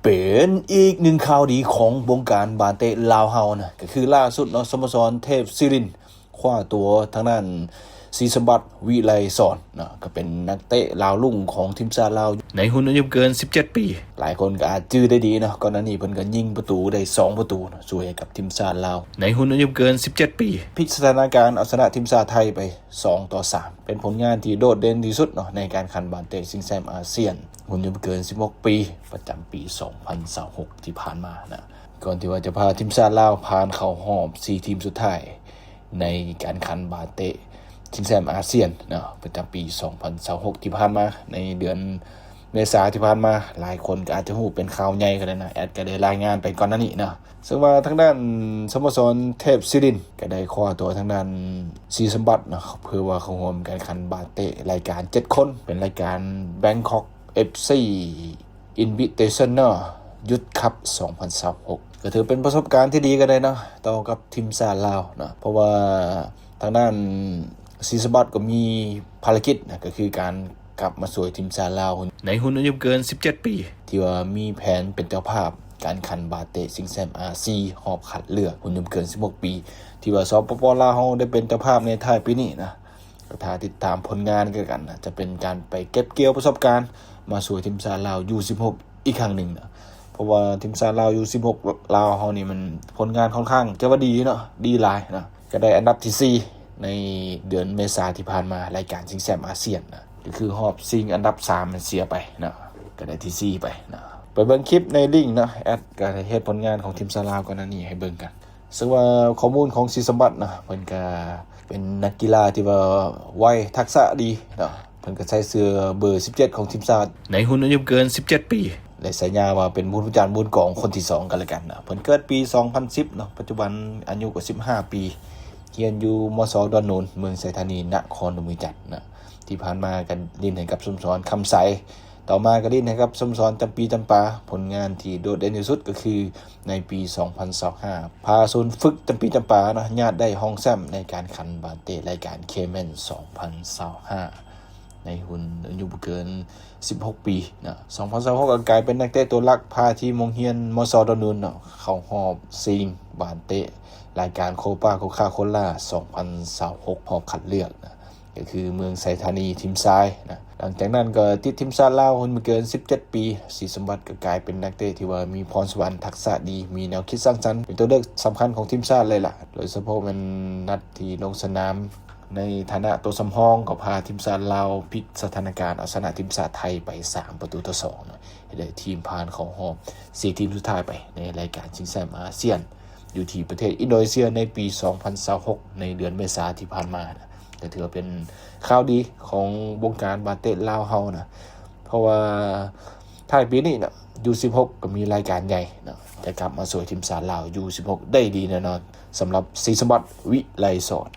ເປັນອີກໜຶ່ງຂ່າວດີຂອງວົງການບາເຕະລາວເຮົານະ ກໍຄືລ່າສຸດເນາະ ສະໂມສອນເທບສີລິນ ຄວ້າຕົວທາງດ້ານ ສີສົມບັດ ວິໄລສອນເນາະ ກໍເປັນນັກເຕະລາວລຸ້ງຂອງທີມຊາດລາວ ໃນຮຸ່ນອາຍຸບໍ່ເກີນສິບເຈັດປີ. ຫຼາຍຄົນກໍອາດຈື່ໄດ້ດີເນາະ ກ່ອນໜ້ານີ້ເພິ່ນກໍຍິງປະຕູໄດ້ສອງປະຕູເນາະ ຊ່ວຍໃຫ້ກັບທີມຊາດລາວ ໃນຮຸ່ນອາຍຸບໍ່ເກີນສິບເຈັດປີ ພິກສະຖານະການເອົາຊະນະທີມຊາດໄທໄປ ສອງຕໍ່ສາມ ເປັນຜົນງານທີ່ໂດດເດັ່ນທີ່ສຸດເນາະ ໃນການຂັນບາເຕະຊິງແຊມອາຊຽນ ຮຸ່ນອາຍຸບໍ່ເກີນສິບຫົກປີ ປະຈຳປີສອງພັນຊາວຫົກທີ່ຜ່ານມານະ ກ່ອນທີ່ວ່າຈະພາທີມຊາດລາວຜ່ານເຂົ້າຮອບສີ່ທີມສຸດທ້າຍ ໃນການຂັນບາເຕະຊິງແຊມອາຊຽນເນາະ ປະຈຳປີສອງພັນຊາວຫົກທີ່ຜ່ານມາ ໃນເດືອນເມສາທີ່ຜ່ານມາ. ຫຼາຍຄົນກໍອາດຈະຮູ້ເປັນຂ່າວໃຫຍ່ກໍໄດ້ນະ ແອດກໍໄດ້ລາຍງານໄປກ່ອນໜ້ານີ້ເນາະ ເຊິ່ງວ່າທາງດ້ານສະໂມສອນເທບສີລິນ ກໍໄດ້ຄວ້າຕົວທາງດ້ານ ສີສົມບັດເນາະ ເພື່ອວ່າເຂົ້າຮ່ວມການຂັນບາເຕະລາຍການເຈັດຄົນ ເປັນລາຍການ Bangkok FC Invitational Youth Cup ສອງພັນຊາວຫົກ ກໍຖືເປັນປະສົບການທີ່ດີກໍໄດ້ເນາະ ຕໍ່ກັບທີມຊາດລາວເນາະ ເພາະວ່າທາງດ້ານສີສົມບັດກໍມີພາລະກິດນະ ກໍຄືການກັບມາຊ່ວຍທີມຊາດລາວ ໃນຮຸ່ນອາຍຸບໍ່ເກີນສິບເຈັດປີ ທີ່ວ່າມີແຜນເປັນເຈົ້າພາບການຂັນບາເຕະຊິງແຊມອາຊີຮອບຄັດເລືອກ ຮຸ່ນອາຍຸບໍ່ເກີນສິບຫົກປີ ທີ່ວ່າ ສປປ ລາວເຮົາໄດ້ເປັນເຈົ້າພາບໃນທ້າຍປີນີ້ນະ. ກໍຖ້າຕິດຕາມຜົນງານກັນນະ ຈະເປັນການໄປເກັບກ່ຽວປະສົບການ ມາຊ່ວຍທີມຊາດລາວ ຢູສິບຫົກ ອີກຄັ້ງໜຶ່ງນະ ເພາະວ່າທີມຊາດລາວ ຢູສິບຫົກ ລາວເຮົານີ້ ມັນຜົນງານຄ່ອນຂ້າງຈະວ່າດີເນາະ ດີຫຼາຍເນາະ ກໍໄດ້ອັນດັບທີສີ່ ໃນເດືອນເມສາທີ່ຜ່ານມາ ລາຍການຊິງແຊມອາຊຽນນະ ກໍຄືຮອບຊິງອັນດັບສາມມັນເສຍໄປເນາະ ກໍໄດ້ທີສີ່ໄປເນາະ. ໄປເບິ່ງຄລິບໃນລິ້ງເນາະ ແອດກໍໄດ້ເຮັດຜົນງານຂອງທີມຊາດລາວກ່ອນໜ້ານີ້ໃຫ້ເບິ່ງກັນ. ເຊິ່ງວ່າຂໍ້ມູນຂອງສີສົມບັດນະ ເພິ່ນກະເປັນນັກກິລາທີ່ວ່າໄວ ທັກສະດີເນາະ ເພິ່ນກະໃສ່ເສື້ອເບີສິບເຈັດຂອງທີມຊາດ ໃນຮຸ່ນອາຍຸບໍ່ເກີນສິບເຈັດປີ ໄດ້ສາຍາວ່າເປັນບຸນອາຈານບຸນກອງຄົນທີສອງກັນແລ້ວກັນນະ. ເພິ່ນເກີດປີສອງພັນສິບເນາະ ປັດຈຸບັນອາຍຸກໍສິບຫ້າປີ ຮຽນຢູ່ ມສ ດອນໂນນ ເມືອງໄຊທານີ ນະຄອນຫຼວງວຽງຈັນນະ. ທີ່ຜ່ານມາກໍຫຼິ້ນໃຫ້ກັບສະໂມສອນຄຳໄຊ ຕໍ່ມາກໍຫຼິ້ນໃຫ້ກັບສະໂມສອນຈຳປີຈຳປາ. ຜົນງານທີ່ໂດດເດັ່ນທີ່ສຸດກໍຄືໃນປີສອງພັນຊາວຫ້າ ພາສູນຝຶກຈຳປີຈຳປາເນາະ ຍາດໄດ້ຮອງແຊ້ມໃນການຂັນບາເຕະລາຍການ Cayman ສອງພັນຊາວຫ້າ ໃນຮຸ່ນອາຍຸບໍ່ເກີນສິບຫົກປີເນາະ. ສອງພັນຊາວຫົກກໍກາຍເປັນນັກເຕະຕົວຫຼັກ ພາທີມໂຮງຮຽນ ມສ ດອນໂນນເນາະ ເຂົ້າຮອບຊິງບາເຕະລາຍການ Copa Coca-Cola ສອງພັນຊາວຫົກ ຮອບຄັດເລືອກນະ ກໍຄືເມືອງໄຊທານີ ທີມຊາຍນະ. ຫຼັງຈາກນັ້ນກໍຕິດທີມຊາດລາວ ຮຸ່ນບໍ່ເກີນສິບເຈັດປີ ສີສົມບັດກໍກາຍເປັນນັກເຕະທີ່ວ່າມີພອນສະຫວັນ ທັກສະດີ ມີແນວຄິດສ້າງສັນ ເປັນຕົວເລືອກສຳຄັນຂອງທີມຊາດເລີຍລະ. ໂດຍສະເພາະແມ່ນນັດທີ່ລົງສະໜາມໃນຖານະຕົວສຳຮອງ ກໍພາທີມຊາດລາວພິກສະຖານະການ ເອົາຊະນະທີມຊາດໄທໄປສາມປະຕູຕໍ່ສອງເນາະ ເຮັດໃຫ້ທີມຜ່ານເຂົ້າຮອບສີ່ທີມສຸດທ້າຍໄປໃນລາຍການຊິງແຊມອາຊຽນ ຢູ່ທີ່ປະເທດອິນໂດເນເຊຍໃນປີສອງພັນຊາວຫົກ ໃນເດືອນເມສາທີ່ຜ່ານມານະ. ກໍຖືວ່າເປັນຂ່າວດີຂອງວົງການບາເຕະລາວເຮົານະ ເພາະວ່າທ້າຍປີນີ້ນະ ຢູສິບຫົກ ກໍມີລາຍການໃຫຍ່ນະ ຈະກັບມາຊ່ວຍທີມຊາດລາວ ຢູສິບຫົກ ໄດ້ດີແນ່ນອນ ສຳລັບສີສົມບັດ ວິໄລສອນ